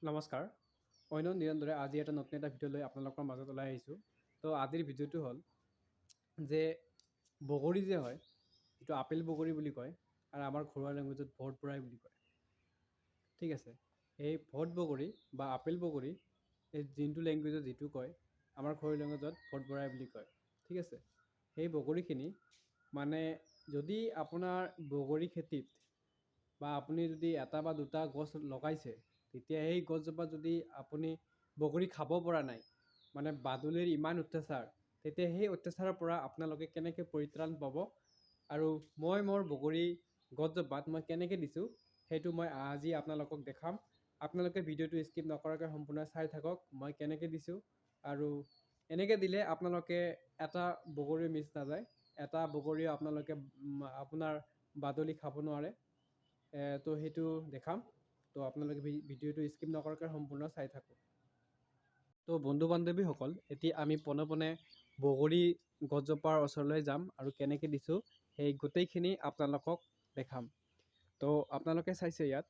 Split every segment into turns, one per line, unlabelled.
নমস্কাৰ, অন্য দিনৰ দৰে আজি এটা নতুন এটা ভিডিঅ' লৈ আপোনালোকৰ মাজত ওলাই আহিছোঁ। তো আজিৰ ভিডিঅ'টো হ'ল যে বগৰী যে হয়, যিটো আপেল বগৰী বুলি কয় আৰু আমাৰ ঘৰুৱা লেংগুৱেজত ভোট বৰাই বুলি কয়, ঠিক আছে। এই ভোট বগৰী বা আপেল বগৰী, এই যোনটো লেংগুৱেজত যিটো কয়, আমাৰ ঘৰুৱা লেংগুৱেজত ভোট বৰাই বুলি কয়, ঠিক আছে। সেই বগৰীখিনি মানে যদি আপোনাৰ বগৰী খেতিত বা আপুনি যদি এটা বা দুটা গছ লগাইছে, তেতিয়া সেই গছজোপা যদি আপুনি বগৰী খাব পৰা নাই, মানে বাদুলিৰ ইমান অত্যাচাৰ, তেতিয়া সেই অত্যাচাৰৰ পৰা আপোনালোকে কেনেকৈ পৰিত্ৰাণ পাব আৰু মই মোৰ বগৰী গছজোপাত মই কেনেকৈ দিছোঁ, সেইটো মই আজি আপোনালোকক দেখাম। আপোনালোকে ভিডিঅ'টো স্কিপ নকৰাকৈ সম্পূৰ্ণ চাই থাকক মই কেনেকৈ দিছোঁ। আৰু এনেকৈ দিলে আপোনালোকে এটা বগৰীও মিছ নাযায়, এটা বগৰীও আপোনালোকে আপোনাৰ বাদুলি খাব নোৱাৰে। তো সেইটো দেখাম, তো আপোনালোকে ভিডিঅ'টো স্কিপ নকৰাকৈ সম্পূৰ্ণ চাই থাকক। তো বন্ধু বান্ধৱীসকল, এতিয়া আমি পোনে পোনে বগৰী গছজোপাৰ ওচৰলৈ যাম আৰু কেনেকৈ দিছোঁ সেই গোটেইখিনি আপোনালোকক দেখাম। তো আপোনালোকে চাইছে ইয়াত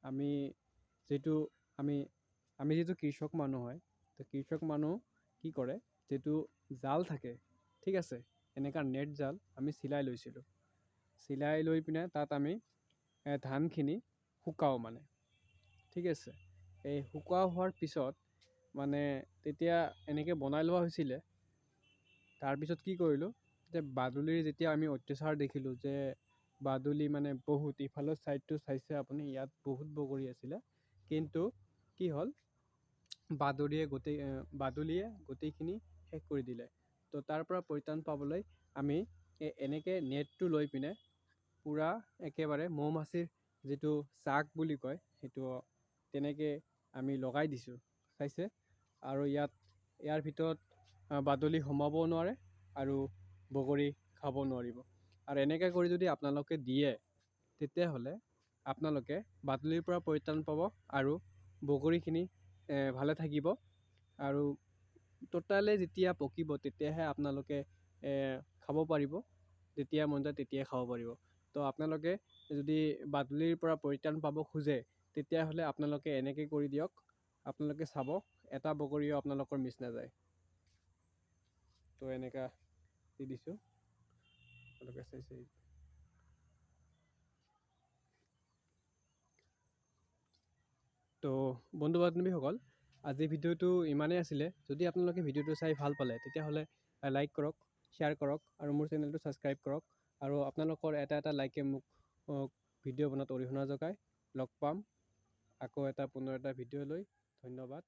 আমি যিটো আমি আমি যিটো কৃষক মানুহ হয়, তো কৃষক মানুহ কি কৰে, যিটো জাল থাকে, ঠিক আছে, এনেকুৱা নেট জাল আমি চিলাই লৈছিলোঁ। চিলাই লৈ পিনে তাত আমি ধানখিনি শুকাওঁ মানে, ঠিক আছে। এই শুকোৱা হোৱাৰ পিছত মানে তেতিয়া এনেকৈ বনাই লোৱা হৈছিলে। তাৰপিছত কি কৰিলোঁ যে বাদুলিৰ যেতিয়া আমি অত্যাচাৰ দেখিলোঁ যে বাদুলি মানে বহুত, ইফালৰ ছাইডটো চাইছে আপুনি, ইয়াত বহুত বগৰী আছিলে, কিন্তু কি হ'ল, বাদুলিয়ে গোটেইখিনি শেষ কৰি দিলে। তো তাৰ পৰা পৰিত্ৰাণ পাবলৈ আমি এনেকৈ নেটটো লৈ পিনে পূৰা একেবাৰে মৌ মাছিৰ যিটো চাক বুলি কয়, সেইটো তেনেকৈ আমি লগাই দিছোঁ, চাইছে। আৰু ইয়াৰ ভিতৰত বাদুলি সোমাব নোৱাৰে আৰু বগৰী খাব নোৱাৰিব। আৰু এনেকৈ কৰি যদি আপোনালোকে দিয়ে, তেতিয়াহ'লে আপোনালোকে বাদুলিৰ পৰা পৰিত্ৰাণ পাব আৰু বগৰীখিনি ভালে থাকিব। আৰু টোটালে যেতিয়া পকিব তেতিয়াহে আপোনালোকে খাব পাৰিব, যেতিয়া মন যায় তেতিয়াই খাব পাৰিব। তো আপোনালোকে যদি বাদুলিৰ পৰা পৰিত্ৰাণ পাব খোজে, তেতিয়াহ'লে আপোনালোকে এনেকৈ কৰি দিয়ক, আপোনালোকে চাব এটা বগৰীও আপোনালোকৰ মিছ নাযায়। তো এনেকুৱা দি দিছোঁ, আপোনালোকে চাইছে। তো বন্ধু বান্ধৱীসকল, আজি ভিডিঅ'টো ইমানেই আছিলে। যদি আপোনালোকে ভিডিঅ'টো চাই ভাল পালে, তেতিয়াহ'লে লাইক কৰক, শ্বেয়াৰ কৰক আৰু মোৰ চেনেলটো ছাবস্ক্ৰাইব কৰক। আৰু আপোনালোকৰ এটা এটা লাইকে মোক ভিডিঅ' বনোৱাত অৰিহণা যোগায়। লগ পাম আকৌ এটা পুনৰ এটা ভিডিঅ' লৈ। ধন্যবাদ।